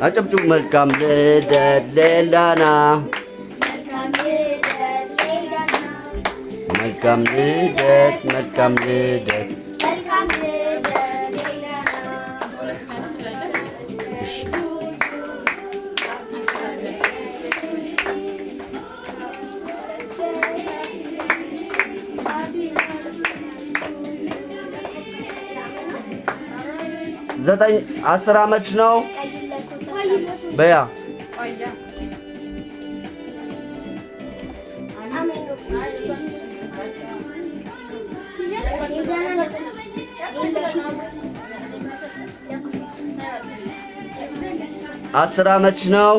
አጨብጭቡ። መልካም ልደት ሌላና፣ መልካም ልደት፣ መልካም ልደት። እሺ። 9 10 ዓመትሽ ነው በያ። 10 ዓመትሽ ነው።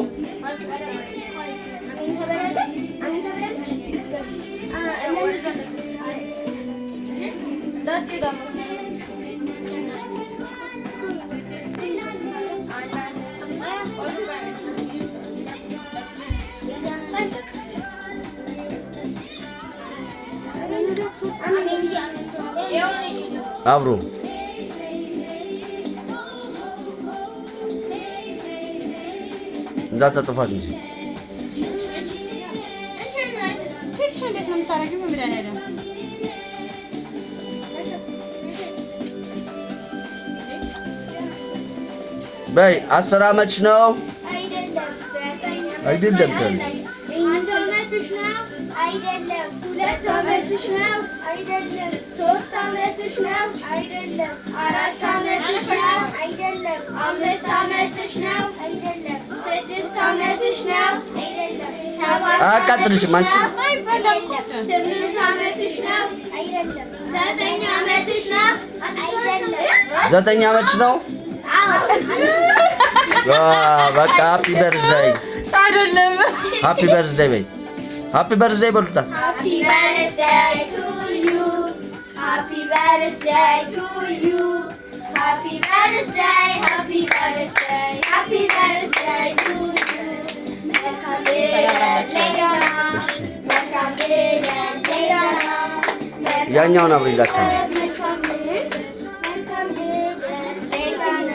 አብሮ እንዳታጠፋት እንጂ። ፊትሽ እንዴት ነው የምታደርጊው? በመድኃኒዓለም። በይ፣ 10 ዓመትሽ ነው አይደለም? ተን አንድ ዓመትሽ ነው አይደለም? 2 ዓመትሽ ነው አይደለም? 3 ዓመትሽ ነው አይደለም? 4 ዓመትሽ ነው አይደለም? 5 ዓመትሽ ነው አይደለም? 6 ዓመትሽ ነው አይደለም? 7 አያቃጥልሽም አንቺ። አይበላም እኮ። 8 ዓመትሽ ነው አይደለም? 9 ዓመትሽ ነው አይደለም? 9 ዓመትሽ ነው። በቃ happy birthday። አይደለም። Happy birthday በይ። Happy birthday በሉታት። Happy birthday to you. Happy birthday to you. Happy birthday, happy birthday, happy birthday to you. መልካም ልደት ሌዳና። እሺ። መልካም ልደት ሌዳና። ያኛውን አብሪላቸው። መልካም ልደት፣ መልካም ልደት ሌዳና።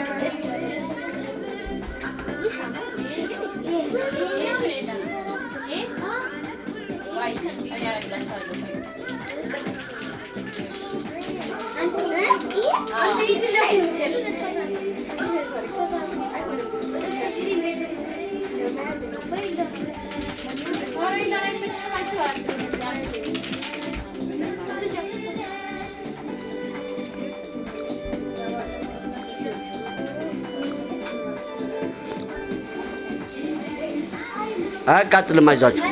አያቃጥልም፣ አይዟችሁ።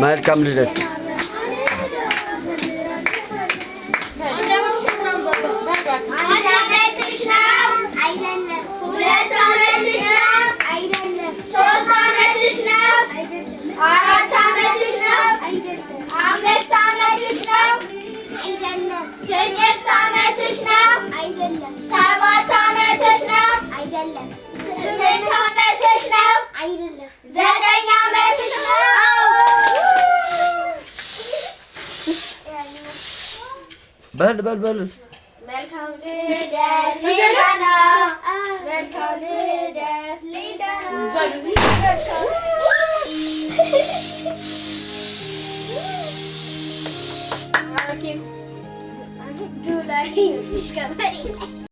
መልካም ልደት። አንድ ዓመትሽ ነው አይደለም? 2 ዓመትሽ ነው አይደለም? 3 ዓመትሽ ነው አይደለም? 4 ዓመትሽ ነው አይደለም? 5 ዓመትሽ ነው አይደለም? 6 ዓመትሽ ነው አይደለም? 7 ዓመትሽ ነው አይደለም? 8 ዓመትሽ ነው አይደለም? 9 ዓመትሽ ነው። በል በል በል። መልካም ልደት ሊዳና፣ መልካም ልደት ሊዳና።